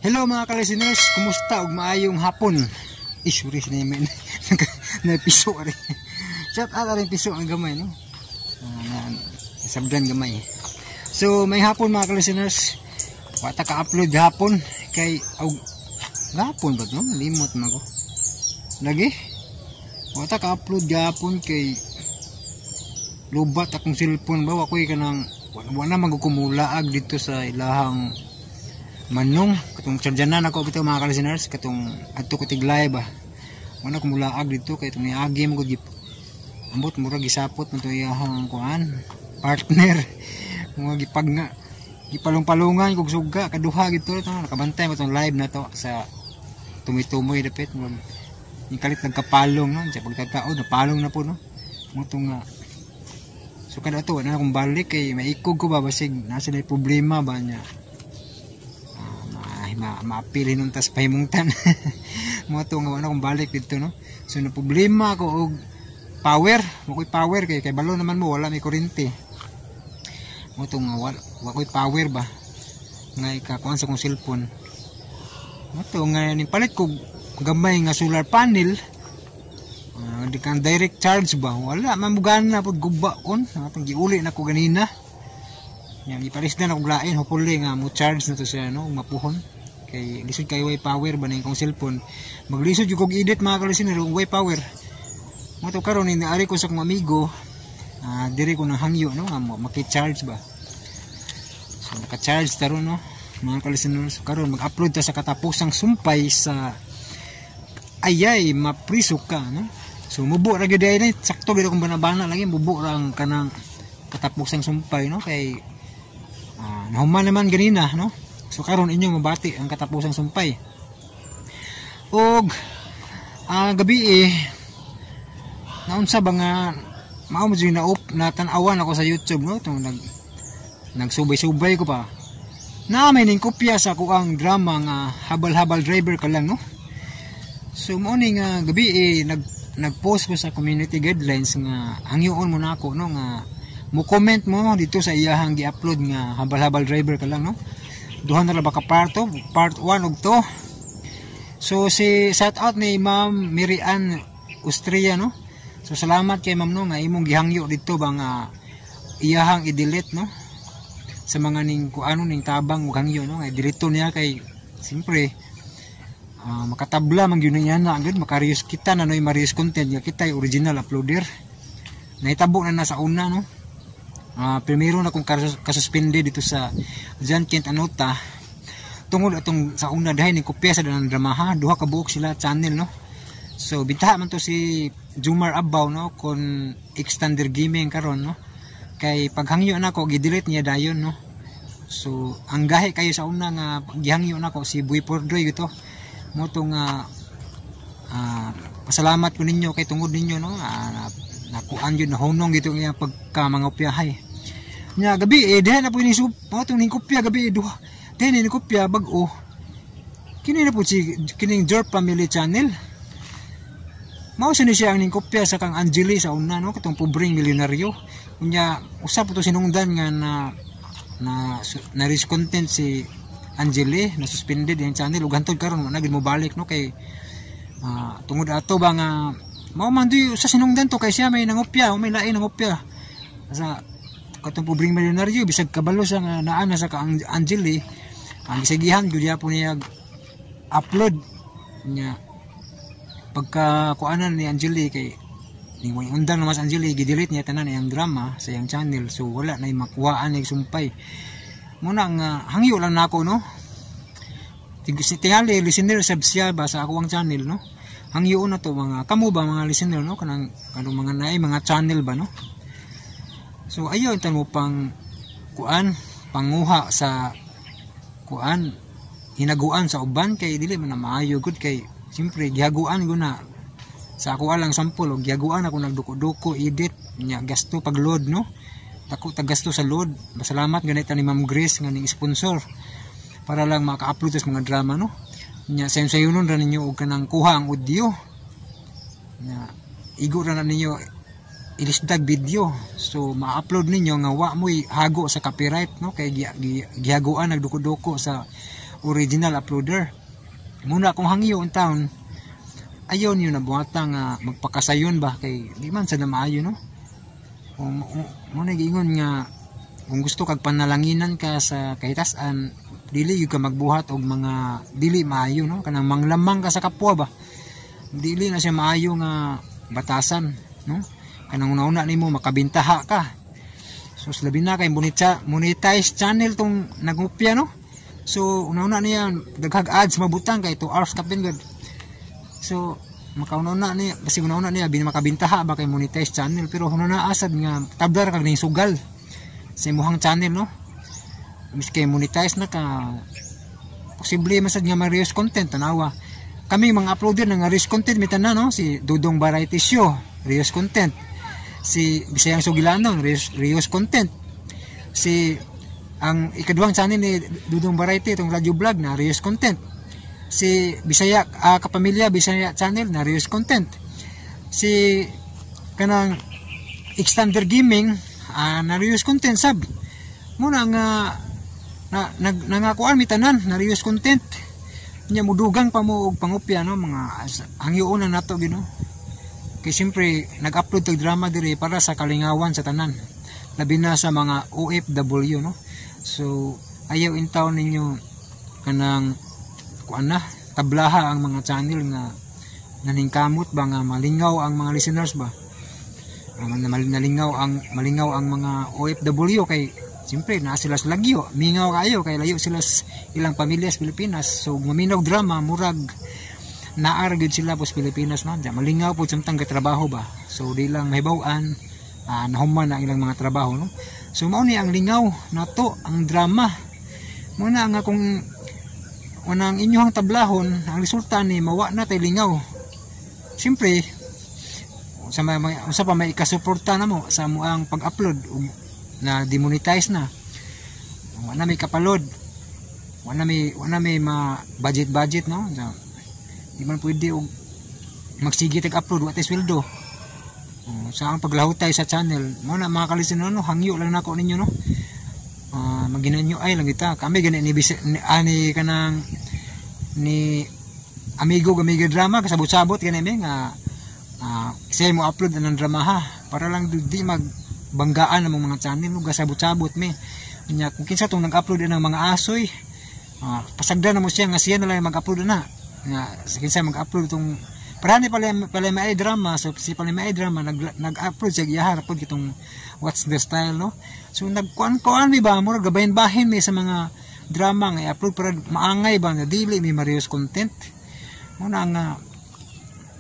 Hello, mga ka-listeners, kumusta ug maayong hapon. Sorry sa namin na piso rin. Shout out rin piso ang gamay, no? Sabdan gamay. So, may hapon, mga ka-listeners. Wata ka-upload hapon kay og gahapon ba to? Limot man ko. Lagi? Wata ka-upload gahapon kay lubat akong cellphone ba, wa ko'y kanang wa na magkumulaag dito sa ilahang manong katong charjanan ako bitaw, mga ka-listeners, katong adto ko tiglay ba. Wala kumulaag dito kay itong niagi mo gud, ambot mura gisapot man to iyahang kuan partner, mga gipag nga gipalong-palungan kog suga kaduha gito. Ito nakabantay mo tong live na to sa tumoy-tumoy dapit mo yung kalit nagkapalong, no, sa pagkatao napalong na po, no, mo tong nga. So kada to wala na akong balik kay maikog ko ba, basig nasa na problema ba niya, maapil hinuntas pahimungtan mo to nga wala akong balik dito, no. So na problema ako og power mo ko'y power kay balo naman mo wala may kuryente mo to nga wala wa ko'y power ba nga ikakuan sa kong cellphone mo to nga ning palit ko gamay nga solar panel, di kang direct charge ba, wala mamugana pud, guba kon atong giuli na ko ganina. Yan, ipalis na akong lain, hopefully nga mo charge na to siya, no, mapuhon. Kay lisod kay way power ba na yung kong cellphone. Maglisod yung kog edit, mga ka-listener, kung way power. Mo to karon ni naari ko sa akong amigo, diri ko nang hangyo, no, nga maki-charge ba. So naka-charge taron, no, mga ka-listener. So karon mag-upload ta sa katapusang sumpay sa Ayay Mapriso Ka, no. So mubo ra gyud ay ni, sakto gyud akong banabana lagi, mubo ra ang kanang katapusang sumpay, no, kay nahuman naman ganina, no. So karon inyong mabati ang katapusang sumpay. Og gabi eh naunsa ba nga mao mo jud na op na tan-awan ako sa YouTube, no, tong nagsubay-subay ko pa na may ning kopya sa kuang drama nga Habal-Habal Driver Ka Lang, no. So mo ni nga gabi eh nag-post ko sa community guidelines nga hangyoon mo nako, no, nga mo comment mo dito sa iyahang gi-upload nga Habal-Habal Driver Ka Lang, no. Duha na ra ba ka part to, part 1 ug 2. So si shout out ni Ma'am Mary Ann Austria, no. So salamat kay ma'am, no, nga imong gihangyo dito ba nga iyahang i-delete, no, sa mga ning kuano ning tabang ug hangyo, no, nga i-delete niya kay siyempre makatabla man gyud niya na gyud makarius kita na noy marius content nga kita ay original uploader. Nahitabo na na sa una, no. Primero na kong kasuspende dito sa John Kent Anota tungod atong sa una dahil ni kopya sa danang dramaha, duha ka buok sila channel, no. So bintaha man to si Jumar Abaw, no, kon Extender Gaming karon, no, kay paghangyo nako gi-delete niya dayon, no. So ang gahi kayo sa una nga gihangyo nako si Buy Pordoy gito mo to nga pasalamat ko ninyo kay tungod ninyo, no, nakuan yun nahunong gito nga pagka mga opyahay nya gabi eh diha na po ni sup mo tong ning kopya gabi eh, duha diha ni kopya bag-o kini na po si kining Jorp Family Channel. Mao sa ni siya ang ning kopya sa kang Angeli sa una, no, katong pobreng milyonaryo. Unya usap po to sinungdan nga na na content si Angeli, na suspended yung channel ug hantod karon wala gid mo balik, no, kay tungod ato ba nga mao man di sa sinungdan to kay siya may nangopya o may lain nangopya sa katong pobreng milyonaryo. Bisag kabalo siya nga naa na sa ka ang Angeli, ang gisagihan gyud po niya upload niya. Pagka kuanan ni Angeli kay ning undang naman sa Angeli, gi-delete niya tanan iyang drama sa iyang channel. So wala na makuhaan ni sumpay muna nga hangyo lang nako, no. Tingali listener sab siya ba sa ako ang channel, no. Hangyo na to mga kamo ba, mga listener, no, kanang kanang mga naay mga channel ba, no. So ayo intan mo pang kuan panguha sa kuan hinaguan sa uban kay dili man na maayo gud kay siyempre gihaguan ko na sa ako alang sample og gihaguan ako nagduko-duko edit nya, gasto pag load, no, dako tag gasto sa load. Masalamat ganit ni Ma'am Grace nga ning sponsor para lang maka-upload sa mga drama, no. Nya sayon sayunon ra ninyo og kanang kuha ang audio nya, igo ra na ninyo ilisdag video, so ma-upload ninyo nga wa mo'y hago sa copyright, no, kay gihaguan nagduko-duko sa original uploader. Muna akong hangyo in town, ayaw niyo na buhata nga magpakasayon ba, kay di man sa na maayo, no? Mo na giingon nga kung gusto kag panalanginan ka sa kahitasan, dili gyud ka magbuhat og mga dili maayo, no? Kanang manglamang ka sa kapwa ba, dili na siya maayo nga batasan, no? Kanang una-una nimo makabintaha ka. So labi na kay monetize channel tong nagupya, no? So una-una niya daghag ads mabutang kay 2 hours kapin gud. So makauna-una niya, basi una-una niya bin makabintaha ba kay monetize channel, pero una asad nga tablar kag ning sugal sa imong channel, no? Miski monetize na ka, posible man sad nga ma-reuse content. Tanawa kami mga uploader nga reuse content mi tanan, no? Si Dudong Variety Show, reuse content. Si Bisayang Sugilanon, reuse content. Si ang ikaduhang channel ni Dudong Variety, itong radio vlog na reuse content. Si Bisaya Kapamilya Bisaya channel na reuse content. Si kanang Extender Gaming na reuse content sab. Muna nga na nag nangakuan mi tanan na reuse content nya, mudugang pa mo og pangupya, no? Mga hangyoon na nato gino, kay siyempre nag-upload tag drama diri para sa kalingawan sa tanan, labi na sa mga OFW, no? So ayaw in town ninyo kanang kuan na tablaha ang mga channel nga naningkamot ba nga malingaw ang mga listeners ba, nalingaw ang malingaw ang mga OFW, kay siyempre naa sila sa lagyo, mingaw kayo kay layo sila sa ilang pamilya sa Pilipinas. So maminaw drama, murag naa ra gyud sila po sa Pilipinas, no? Diya, malingaw po samtang gatrabaho ba. So di lang mahibaw-an, nahuman ang ilang mga trabaho, no? So mao ni ang lingaw nato, ang drama. Muna nga kung unang inyong tablahon, ang resulta ni mawa na tay lingaw. Siyempre sa may, usa pa may ikasuporta na mo sa amoang pag-upload ug na demonetize na, wa na may kapalod, wa na may ma budget budget, no? So, di man pwede og magsige tag upload, wa tay sweldo. Oh, sa ang paglahutay sa channel mo na, mga kalisin, no? Hangyo lang nako ninyo, no? Maginanyo ay lang kita kami gani ni, ni ani kanang ni amigo gamiga drama, kasabot-sabot gani mi nga siya mo upload ng drama ha, para lang di mag banggaan ang mga channel, no? Gasabot-sabot mi nya kung kinsa tong nag-upload ng mga asoy, pasagdan na mo siya nga siya na lang mag-upload na nga sa kinsa mag-upload tong para ni pala pala may drama. So si pala may drama nag-upload siya iyaha pod kitong What's the Style, no? So nagkuan-kuan mi ba, murag gabahin-bahin mi sa mga drama nga i-upload para maangay ba nga dili mi ma-reuse content. Muna nga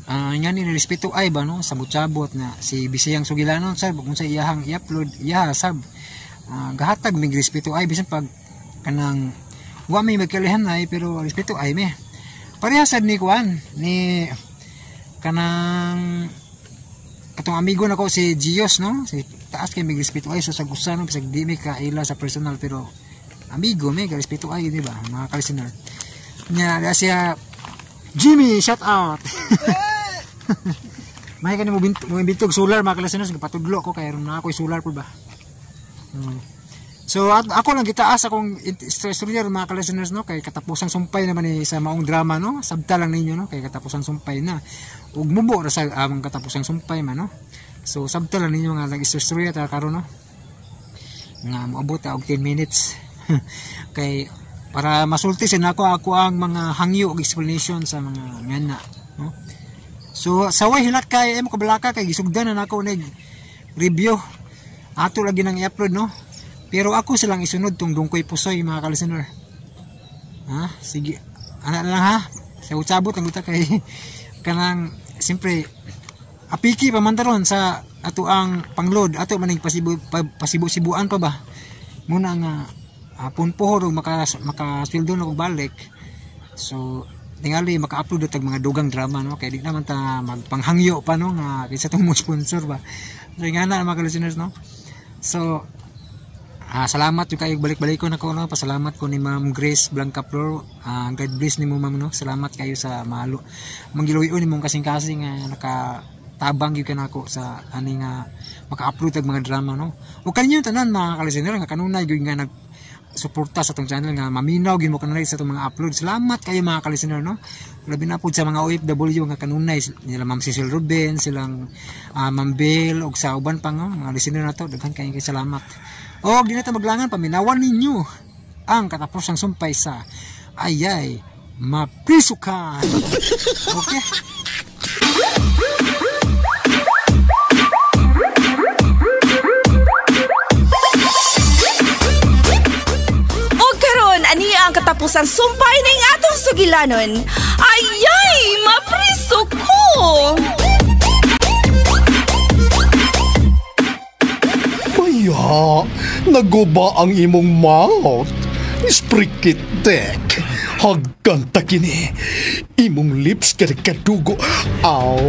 nga ni respeto ay ba, no? Sabot-sabot na si Bisayang Sugilanon sab, kung sa iyahang i-upload iyaha sab, gahatag mig respeto ay bisan pag kanang wa may magkalihan ay, pero respeto ay mi pareha sad ni kuan ni kanang katong amigo nako si Gios, no? Si taas kay mig respeto ay sa sagusan, no? Bisag di mi kaila sa personal, pero amigo mi, respeto ay, di ba, mga ka-listener nya? Siya Jimmy, shout out. May kani mo bintog solar, mga ka-listeners, gapatudlo ko kay ron na ako'y solar po ba. So ako lang gitaas akong istorya, mga ka-listeners, no? Kay katapusang sumpay naman ni sa maong drama, no? Sabta lang ninyo, no? Kay katapusang sumpay na ug mubo ra sa among katapusang sumpay man, no? So sabta lang ninyo nga nag-istorya ta karon, no? Nga moabot ta og 10 minutes kay para masulti sa nako ako ang mga hangyo og explanation sa mga ngana, no? So saway hilat kay imo kabalaka kay gisugdan na nako nig review, ato lagi nang i-upload, no? Pero ako silang isunod tong Dungkoy Pusoy, mga ka-listener. Ha, sige, ana lang ha, sa usabot ang guta kay kanang siyempre apiki pa man taron sa ato ang pangload ato maning pasibo pasibo-sibuan pa ba. Muna nga punpohor og maka makasweldo na kog balik. So tingali maka-upload tag mga dugang drama, no? Kay di naman ta magpanghangyo pa, no, nga kinsa tong mo sponsor ba. So nga na, mga listeners, no? So salamat yung kayo, balik-balik ko na ko, no? Pasalamat ko ni Ma'am Grace Blancaflor. God bless nimo, ma'am, no? Salamat kayo sa malo manggiluyon nimong kasing-kasing nga nakatabang gyud kanako sa ani nga maka-upload tag mga drama, no? Ug kanyo tanan, mga ka-listener, nga kanunay gyud nga nag suporta sa atong channel nga maminaw gid mo kanunay sa atong mga upload. Salamat kayo mga ka-listener, no. Labi na pud sa mga OFW nga kanunay nila Ma'am Cecil Ruben, silang Ma'am Bel ug sa uban pa nga mga listener nato, daghan kayo kay salamat. Og di na ta maglangan, paminawan ninyo ang katapusang sumpay sa Ayay Maprisukan. Okay. Ani ang katapusang sumpay ning atong sugilanon. Ayay! Mapriso ko! Maya, naguba ang imong mouth. Sprikitek, hagkanta kini. Imong lips kadkadugo. Aw!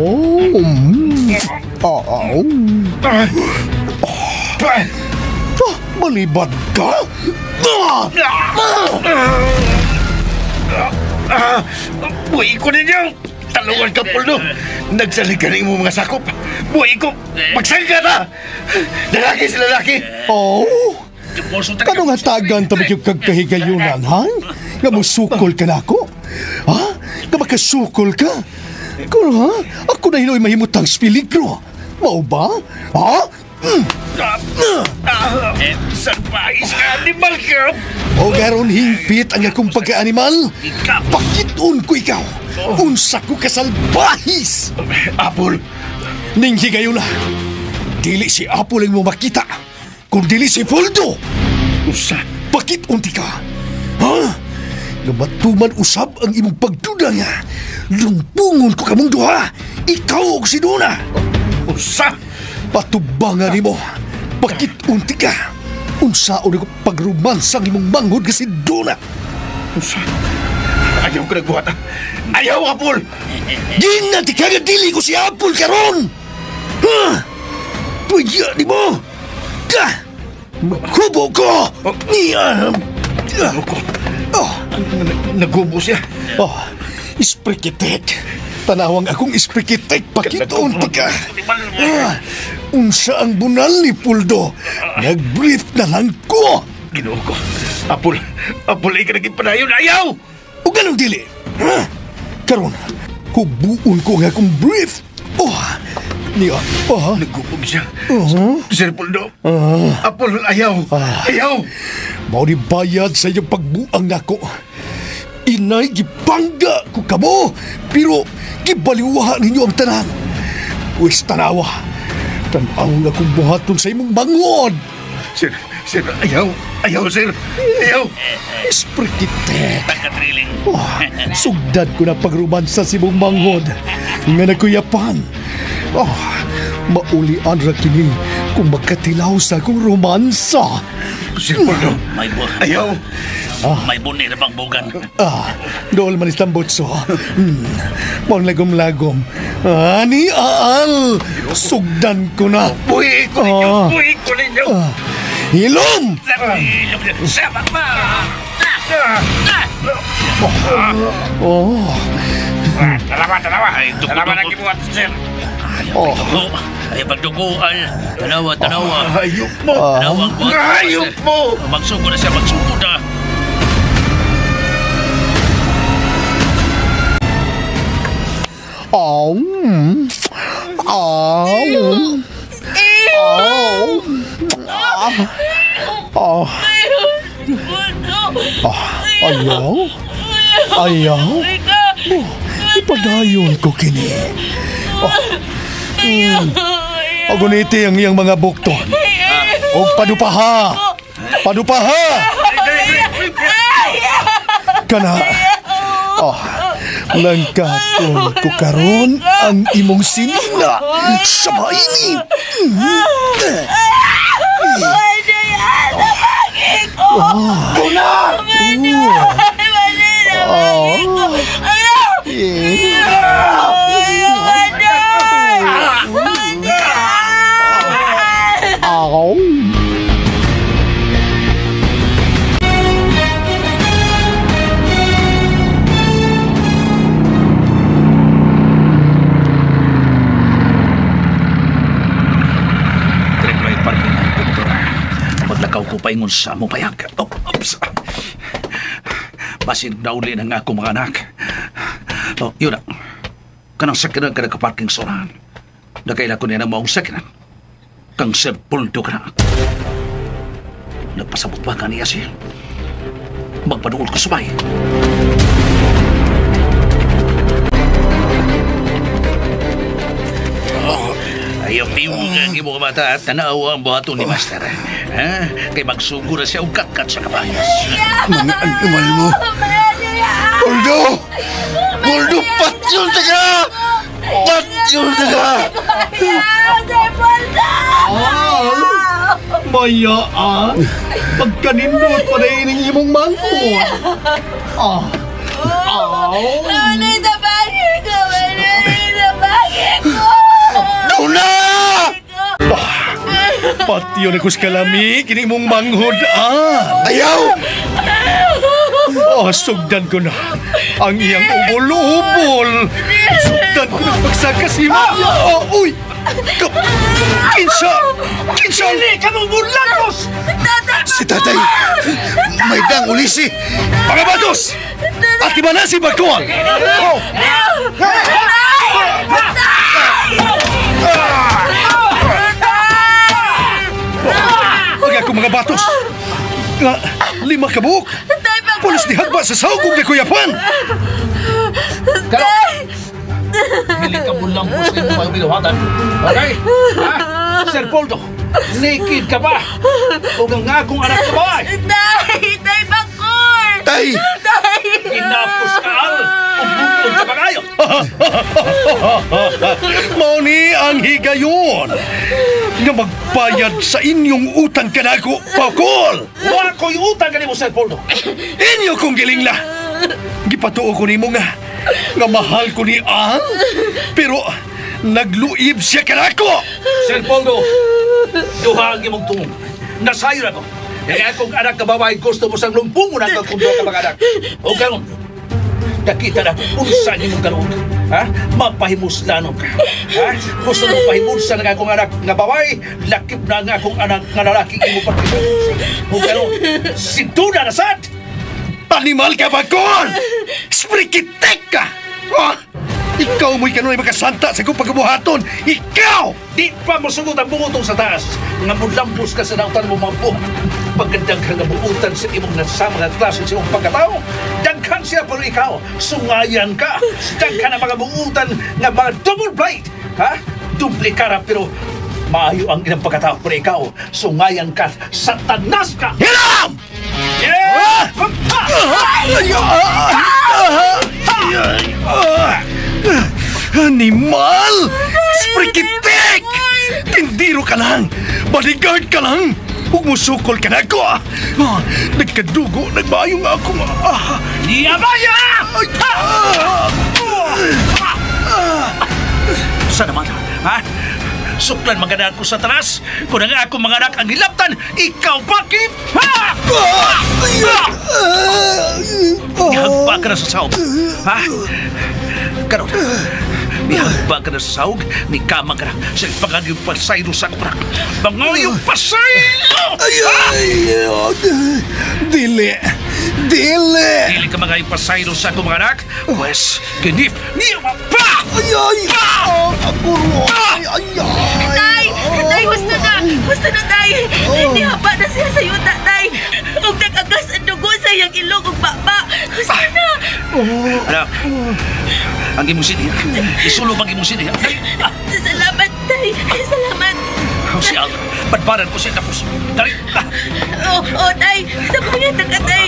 Aw! Ah, malibad ka? Buhay ko ninyo! Talungan ka, Puldo! Nagsalig ka na imong mga sakop! Buhay ko! Magsangka na! Lalaki sa lalaki! Oh! Kano nga tagan tabi yung kagkahigayunan, ha? Nga musukol ka na ako? Ha? Nga makasukol ka? Kung ha? Ako na hinoy mahimutang spiligro. Mao ba? Ha? Salpais ka, animal ka! O garon hingpit ang akong pagka-animal? Pakiton ko ikaw! Unsa ko kasalbahis! Apple! Ning higayuna, dili si Apple ang mo makita, kung dili si Poldo! Usa! Pakit-unti ka! Ha? Nga matuman usab ang imong pagduda nga. Lumpungon ko kamong duha! Ikaw og si Duna! Usa! Patubangan nimo! Pakit-unti ka! Unsaon ko pagrumansang imong manghod nga si Duna! Usa! Ayaw ko nagbuhat. Ayaw, Apple! Ginati ka nga dili ko si Apple karon! Ha? Pwede ni mo! Ka! Maghubo ko! Niya! Ano ko? Oh, Naghubo siya. oh, isprikitek. Tanawang akong isprikitek, pakit-unti ka. Ah, unsa ang bunal ni Puldo? Nag-brief na lang ko. Ginoo ko. Apple, Apple, ay ka naging panayon. Ayaw! O ganun dili. Ha? Karon, hubuon ko ang akong brief. Oh, niya. Oh, Naghubo siya. Sir Puldo. Apple, ayaw. Ayaw! Mao ni bayad sa iyong pagbuang nako. Inay, gibangga ko kamo, pero gibaliwahan ninyo ang tanan. Pwes tanawa, tanaw nga kong buhaton sa imong manghod. Sir, sir, ayaw. Ayaw, sir. Ayaw. Esprikitek. Oh, sugdad ko na pagrumansa sa imong manghod. Nga nakuyapan. Oh, maulian ra kini kung makatilaw sa akong romansa. Sir Puldo. May bu Ayaw. May buni na bang bugan. Ah, dool man istambotso. Maong lagom-lagom. Ani aal, sugdan ko na. Buhi ko ninyo. Ah. Buhi ko ninyo. Ah, hilom! Sabak ba? Oh, Dalawa, dalawa. Ay, dugo, Dalawa na dugo. gibuhat, sir. oh. Dugo. Ay, pagduguan. Tanawa, tanawa. Hayop mo. Tanawa ang buhat. Hayop mo. Magsugo na siya, magsugo na. Oh. Oh. Oh. Oh. Ayaw? Ayaw? Oh, ipadayon ko kini. Oh. Aguniti ang iyang mga bukton. Og padupaha. Padupaha. Kana. Oh, langkaton ko karon ang imong sinina sa maini. Aw. Triploy parking ang doktora. Maglakaw ko paingon sa mo payag. Oh, oh. Oops! Basin nauli na nga ako mga anak. Oh, yun na. Kanang sakinan ka nagka-parking soran. Nakaila ko niya na maong sakinan. Kang Sir Poldo ka na. Nagpasabot ba ka niya siya? Magpaduol ko sumay. Ayaw, piwag ang imong bata at tanaw ang buhaton ni Master. Ha? Kay magsugo na siya og katkat sa kabayas. Mga animal mo. Poldo! Poldo, patyon ta ka! Patyon ta ka! Mayaan! Pagkanindot pa na ining imong mangkon. Ah! Aw! Manay sa bagay ko! Manay sa bagay ko! Duna! Patyon ako sa kalami, kini imong manghod, ah! Ayaw! Oh, sugdan ko na ang iyang ubol-ubol. Sugdan ko na pagsakas ni Maya. Oh, uy! Kinsa! Kinsa! Dili ka mo mulagos! Si tatay! May dang ulisi! Mga batos! At iba na si Bakol! Oh! Pag ako mga batos! Nga, 5 ka buok! Pulos ni Hagba sa sahog kong nakuyapan! Karo! Dili ka mo lang sa imong mga binuhatan. Okay? Ha? Sir Poldo, naked ka pa! O ang akong anak ka ba? Tay! Tay, Bakor! Tay! Tay! Kinapos ka, Al! O bukod ka pa kayo! Mao ni ang higayon nga magbayad sa inyong utang kanako, Pakol! Wa ko'y utang kanimo, Sir Poldo! Inyo kong gilingla! Gipatuo ko nimo nga mahal ko ni Al, pero nagluib siya kanako! Sir Poldo, duha ang imong tungog. Nasayo na ko. Kaya akong anak ka babae gusto mo sang lumpungon ang kung duha ka mga anak. O karon, nakita na kung unsa ang imong karoon. Ha? Mapahimuslanon ka. Ha? Gusto mo pahimusan ang akong anak nga babae, lakip na ang akong anak nga lalaki imo pagkita. O karon, si Duna na sad! Animal ka, Bakol! Sprikitek ka! Ha? Ikaw mo'y kanunay makasanta sa kong pagkabuhaton! Ikaw! Di pa mo sugot ang bungutong sa taas. Nga mulampos ka sa nautan mo mga buhat. Pagkadaghan nga buutan sa imong nasama nga klase sa imong pagkatao. Daghan siya pero ikaw, sungayan ka. Daghan ang mga buutan nga mga double blade. Ha? Duplikara pero maayo ang ilang pagkatao pero ikaw, sungayan ka, satanas ka! Hiram! Yeah! Animal! Sprikitek! Tindiro ka lang! Bodyguard ka lang! Huwag mo sukol ka na ako! Nagkadugo, nagbayong ako! Niyabaya! Sa naman, ha? Suklan maganda ako sa taras. Kung ang akong mga anak ang hilaptan, ikaw bakit? Ha? Mihagba ka na sa sahog. Ha? Karon, mihagba ka na sa sahog, mikamang ka na sa pangagayong pasaylo sa kurak. Pangayong pasaylo! Ay, ay, dili! Dili! Dili ka mga pasaylo sa akong mga anak? Pwes, kinip niya pa! Ay, ay! Ako, ay, ay, ay! Tay! Tay, gusto na! Gusto na, Tay! Hindi haba na siya sa yuta, Tay! Huwag nag-agas ang dugo sa iyang ilong ug baba! Gusto na! Anak, ang imong sini, isulong ang imong sini. Salamat, Tay! Salamat! Si Al, badbaran ko siya tapos. Dali! Oh, oh, Tay! Tapos na ka, Tay!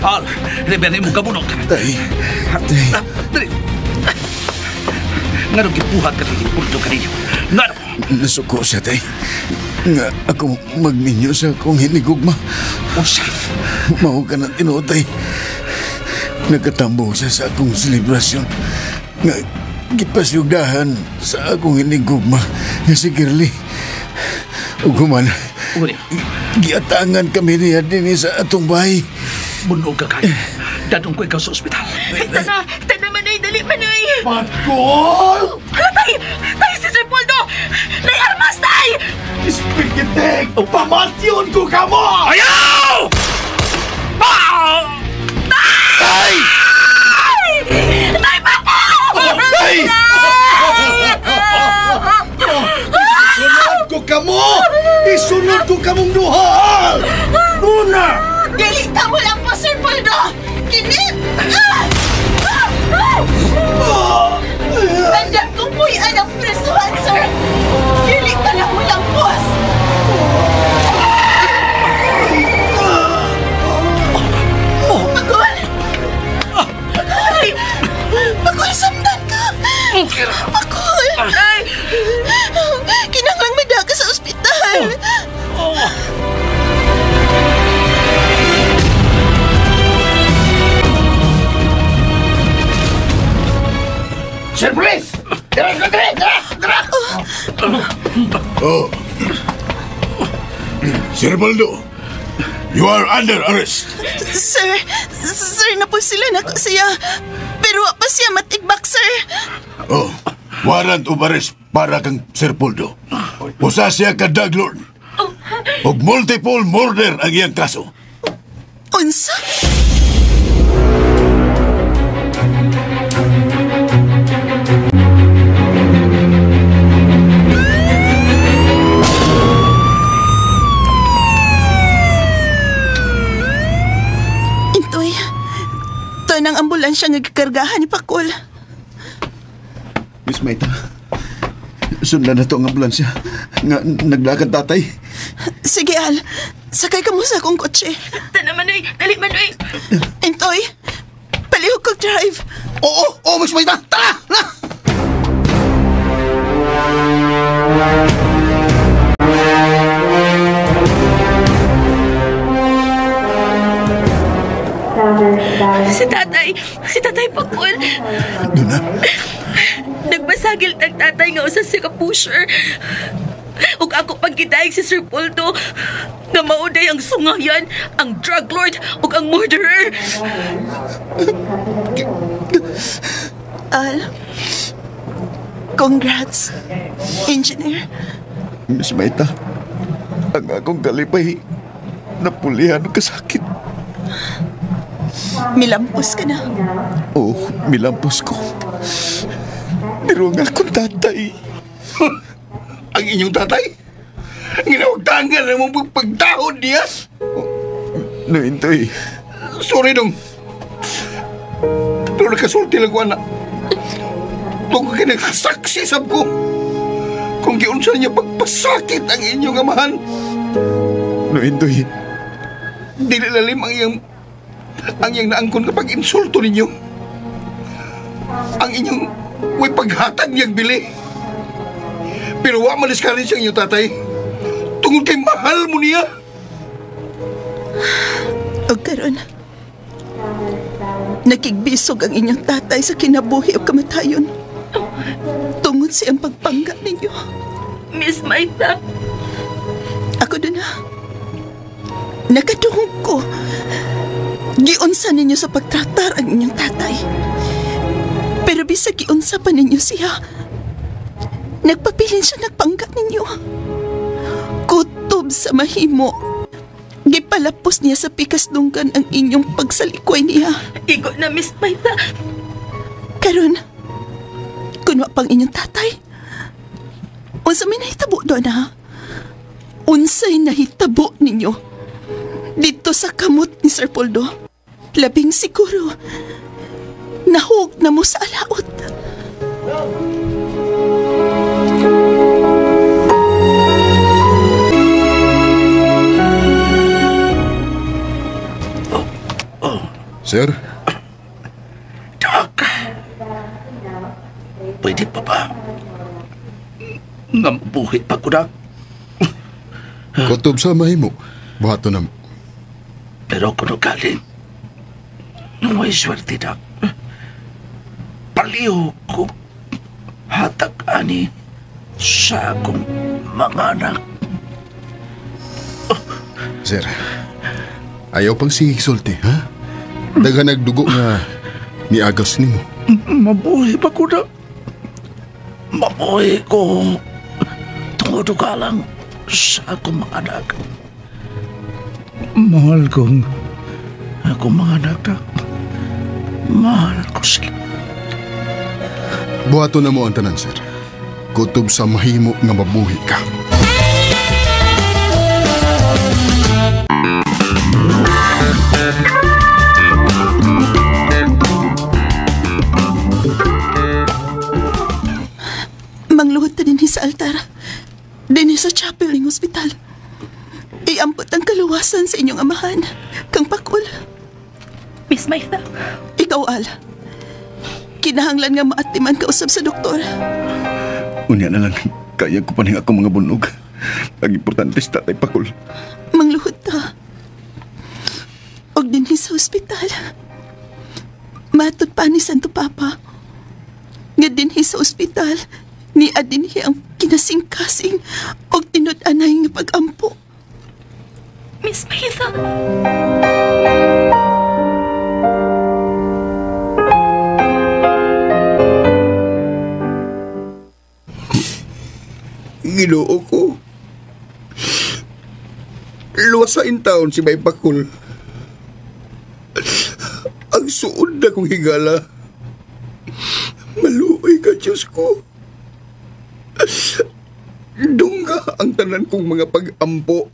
Al, libre mo kabunok. Tay! Tay! Dali! Nga nung gibuhat ka ni Puldo kanino? Nga Nasuko siya, Tay. Nga ako magminyo sa akong hinigugma. Unsa? Mao ka na tinuod, Tay. Nagkatambo siya sa akong selebrasyon. Nga gipasyugdahan sa akong hinigugma nga si Girly. Ug human, Uli, giatangan kami niya dinhi sa atong bahay. Bunog ka kayo. Dadong ko ikaw sa ospital. Tana! Tana, Manoy! Dali, Manoy! Pakol! Tay! Tay, si Sir Poldo! Nay armas, Tay! Sprikitek! Pamatyon ko ka mo! Ayaw! Tay! Tay, Pakol! Tay! Isunod ko kamo! Isunod ko kamong duha! Una! Dili ka mo lang po, Sir Poldo! Kinit! Andyan kong puyan ang presuhan, sir! Dili ka lang mo lang, boss! Pakol! Pakol! Pakol, samdan ka! Pakol! Ay! Kinahanglang madaka sa ospital! Sir Police! Dara, dara, dara, dara! Oh. Sir Baldo, you are under arrest. Sir, sir, napusila na ko siya. Pero wa pa siya matigbak, sir. Oh, warrant of arrest para kang Sir Poldo. Usa siya ka drug lord. Og multiple murder ang iyang kaso. Unsa? Intoy, to ng ambulansya nga gikargahan ni Pakol. Miss Maita, sundan na to ang ambulansya. Nga, naglakad tatay. Sige, Al. Sakay ka mo sa akong kotse. Tana, Manoy. Dali, Manoy. Intoy, palihog kag drive. Oo, oo, Miss Maita! Tara! Na! Si Tatay Pakol. Doon na. Nagbasagil tag tatay nga usa siya ka pusher. Ug ako paggidaig si Sir Poldo nga mauday ang sungayan, ang drug lord ug ang murderer. Al, congrats, engineer. Miss Maita, ang akong kalipay, napulihan og kasakit. Milampos ka na. Oo, milampos ko. Pero ang akong tatay... Ang inyong tatay? Ginawagtangan na mong pagtahod niya? No, Intoy. Sorry, dong. Pero nakasulti lang ko, anak. Tungkol kayo nakasaksi, sab ko. Kung giunsa niya pagpasakit ang inyong amahan. No, Intoy. Dili lalim ang iyang naangkon kapag insulto ninyo. Ang inyong way paghatag niyang bili. Pero wa maliskarin siyang inyong tatay. Tungod kay mahal mo niya. Og karon, nakigbisog ang inyong tatay sa kinabuhi o kamatayon. Tungod sa iyang pagpangga ninyo. Miss Maita. Ako doon na. Nakadungog ko. Giunsa ninyo sa pagtratar ang inyong tatay. Pero bisag giunsa pa ninyo siya, nagpabilin siya nagpangga ninyo. Kutob sa mahimo. Gipalapos niya sa pikas dunggan ang inyong pagsalikway niya. Igo na, Miss Maita. Karon, kunwa pang inyong tatay. Unsa may nahitabo doon, ha? Unsay nahitabo ninyo dito sa kamot ni Sir Poldo? Labing siguro, nahug na mo sa alaot. Sir? Doc! Pwede pa ba? Nga mabuhi pa ko, Doc. Kutob sa mahimo. Buhato na mo. Pero kung galing, may swerte, Doc. Paliw ko hatag ani sa akong mga anak. Sir, ayaw pang sigsulti, ha? Daghan nagdugo nga niagas nimo. Mabuhi pa ko, Doc. Mabuhi ko tungod ka lang sa akong mga anak. Mahal kong Ako mga anak, mahal ko sila. Buhaton na mo ang tanan, sir. Kutob sa mahimo nga mabuhi ka. Mangluhod ta dinhi sa altar. Dinhi sa chapel ng ospital. Iampot ang kaluwasan sa inyong amahan, kang Pakul. Miss Maitha. Ikaw, Al. Kinahanglan nga maatiman kausap sa doktor. Unya na lang, kaya ko pa ning akong mga bunog. Ang importante sa Tatay Pakul. Mangluhod ta. Og dinhi sa ospital. Matod pa ni Santo Papa. Nga dinhi sa ospital, ni adinhi ang kinasingkasing og tinud-anay nga pag-ampo. Miss Maitha. Ginoo ko. Luwas sa intaon si May Pakul. Ang suod na kong higala. Maluoy ka, Diyos ko. Dungga ang tanan kong mga pag-ampo.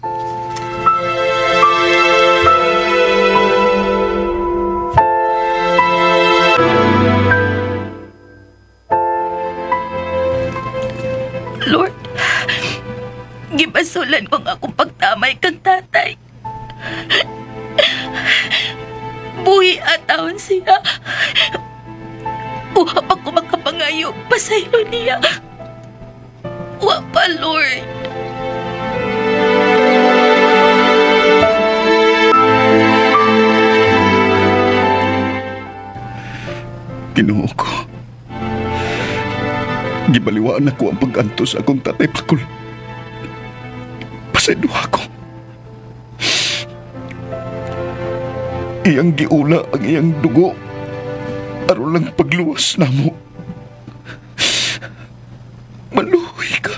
Lord, gipasulan ko ang akong pagtamay kang tatay. Buhi at taon siya. Wa pa ko makapangayo, pasaylo niya. Wa pa, Lord. Ginoo ko. Gibaliwaan ako ang pag-antos akong Tatay Pakul. Pasaylo ako. Iyang giula ang iyang dugo. Aron lang pagluwas namo. Maluhoy ka.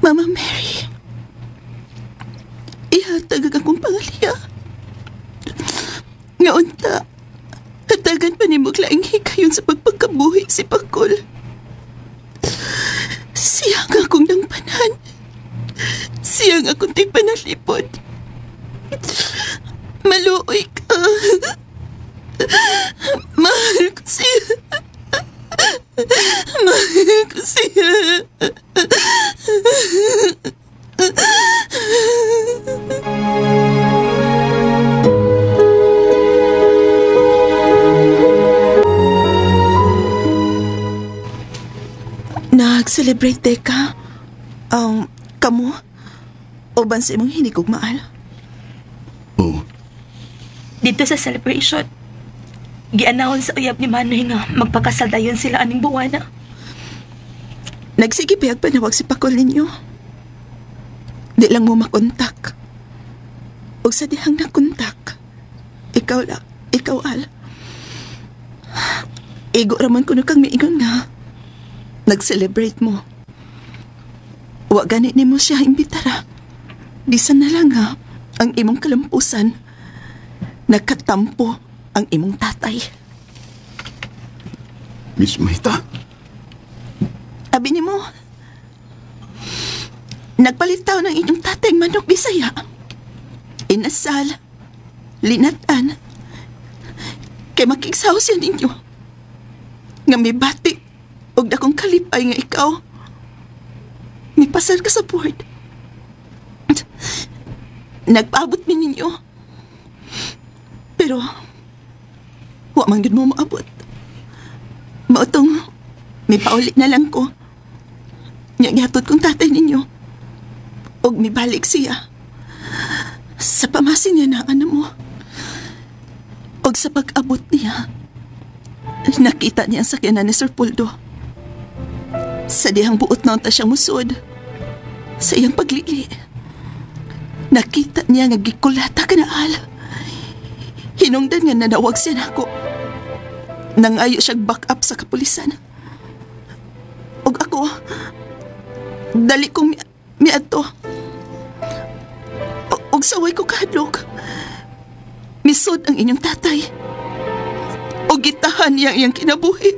Mama Mary, ihatag ang akong pangaliya. Ngaunta, hatagan pa ni mo laing hikayon sa pagpagkabuhi si Pakul. Siya ang akong nangpanan. Siya ang akong tigpanalipod. Maluoy ka. Mahal ko siya. Mahal ko siya. Nag-celebrate day ka? Kamo? Uban sa imong hinigugmaal? Oo. Dito sa celebration, gi-announce sa uyab ni Manoy nga magpakasal dayon sila aning buwana. Nagsige payag panawag si Pakol ninyo. Di lang mo makontak. Og sa dihang nakontak, ikaw la, ikaw Al. Igo raman kuno kang miingon nga nag-celebrate mo. Wa gani nimo siya imbitara. Bisan na lang ha, ang imong kalampusan. Nagkatampo ang imong tatay. Miss Maita? Abi nimo, nagpalitaw ng inyong tatay manok Bisaya. Inasal, linatan, kay makigsaw siya ninyo. Nga may bati, og dakong kalipay nga ikaw. Nipasal ka sa board. Nagpaabot mi ninyo. Pero, wa man gud mo maabot. Mautong, may pauli na lang ko. Nya gihatod kong tatay ninyo. Og mibalik siya. Sa pamasin niya na ano mo. Og sa pag-abot niya, nakita niya ang sakyanan ni Sir Poldo. Sa dihang buot na unta siyang musod. Sa iyang paglili. Nakita niya nga gikulata ka na al. Hinungdan nga nanawag siya nako. Nangayo siyang back up sa kapulisan. Og ako, dali kong miadto. Og saway ko kahadlok. Misod ang inyong tatay. Og gitahan niya iyang kinabuhi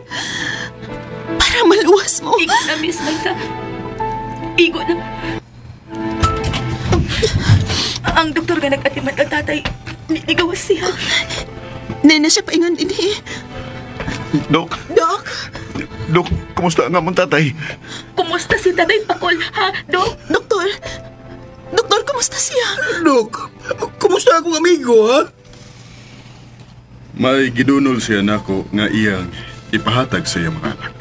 para maluwas mo. Igo na, Miss Liza. Igo na. Ang doktor nga nag-atiman ang tatay, nigawas siya. Nena siya paingon din eh. Dok. Dok. Dok, kumusta nga mong tatay? Kumusta si Tatay Pakol, ha, Dok? Doktor. Doktor, kumusta siya? Dok, kumusta akong amigo, ha? May gidunol siya nako nga iyang ipahatag sa iyang mga anak.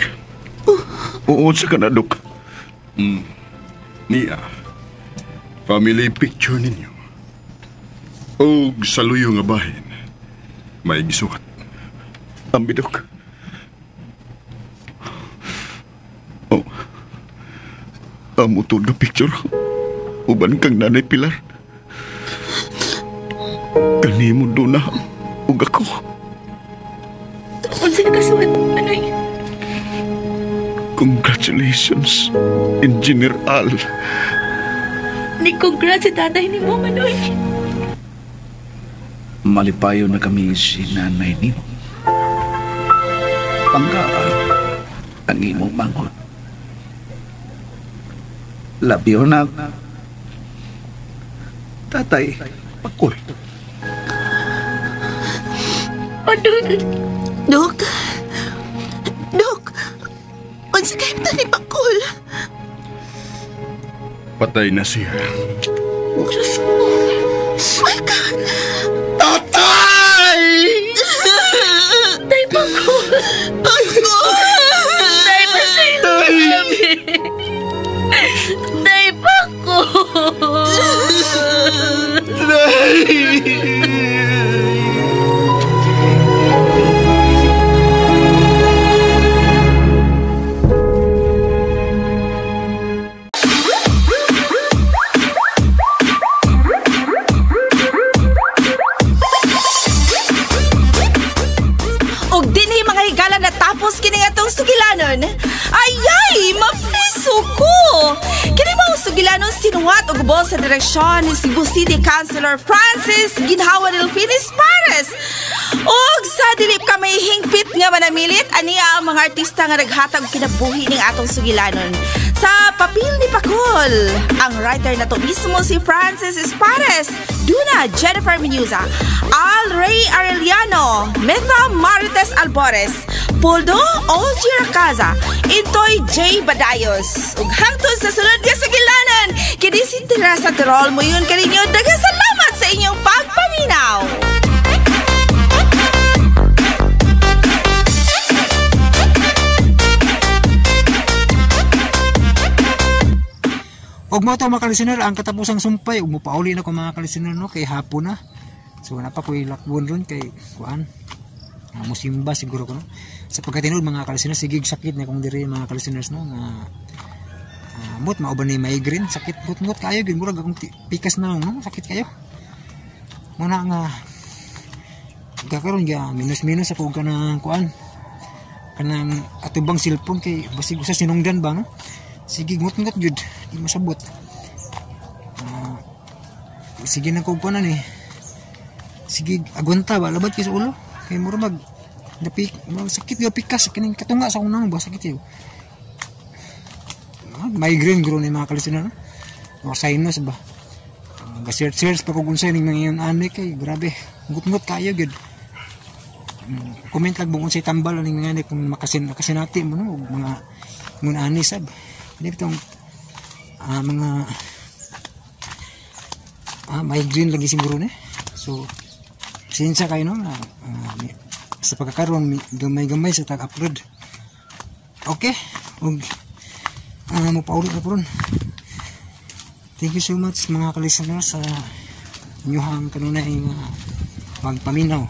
Oo, sa ka na, Dok. Niya, family picture ninyo. Og sa luyo nga bahin, may gisukat. Ambi, Dok. Oh, amo to nga picture. Uban kang Nanay Pilar. Kanimo doon na ug ako. Unsa nakasuot, Manoy? Congratulations, Engineer Al. Ni-congrats si tatay ni mo, Manoy. Malipayo na kami si nanay nimo. Pangka ang imong manghod. Labiyo na Tatay, Pakol. Manoy. Dok. Dok. Unsa kay ni Pakol? Patay na siya. Diyos ko. My God. Tatay! Tay Pakol. Pakol! Tay, pasaylo kami. Tay Pakol. Tay! Og dinhi mga higala natapos kini atong sugilanon. Ayay, mapriso ko. Kini mao sugilanon sinuwat og ubos sa direksyon ni Cebu City Councilor Francis Ginhawa Delfines Pares. Og sa dili ka may hingpit nga manamilit, aniya ang mga artista nga naghatag og kinabuhi ning atong sugilanon. Sa papel ni Pakol, ang writer na to mismo si Francis Espares, Duna Jennifer Menuza, Al Ray Arellano, Metha Marites Albores, Poldo Olgie Racaza, Intoy J. Badayos. Ug hangtod sa sunod nga sugilanon, kini si Teresa Terol mo yun kaninyo. Daghang salamat sa inyong pagpaminaw. Og mo to mga kalistener, ang katapusang sumpay, ug mopauli na ko mga kalistener no, kay hapon na. So napa ko'y lakbon ron kay kuan. Musimba siguro ko no. Sa pagkatinuod mga kalistener, sige sakit na kung diri mga kalisteners no nga mot mao ba ni migraine, sakit ngut-ngut kayo gyud murag akong pikas na no, sakit kayo. Muna nga gakaron ga minus-minus ako kanang kuan. Kanang atubang cellphone kay basig usa sinungdan ba no. Sige ngut-ngut gyud, di masabot. Sige na ko kuan ni. Sige agwanta ba labad kay sa ulo kay mura mag napik sakit gyud pikas kining katunga sa akong naong ba sakit yo. Migraine gro ni mga kalistener no? O sinus ba. Ga-search pa kog unsay ning mga ani kay grabe ngut-ngut kayo gyud. Comment lang bung unsay tambal ning mga ani kung makasinati mo no og mga ngun ani sab. Di bitong mga migraine lagi siguro ni. So sinsya kayo no sa pagkakaroon gamay-gamay sa tag-upload. Okay, ug mopaulit na po ron. Thank you so much mga ka-listeners sa inyong kanunay nga pagpaminaw.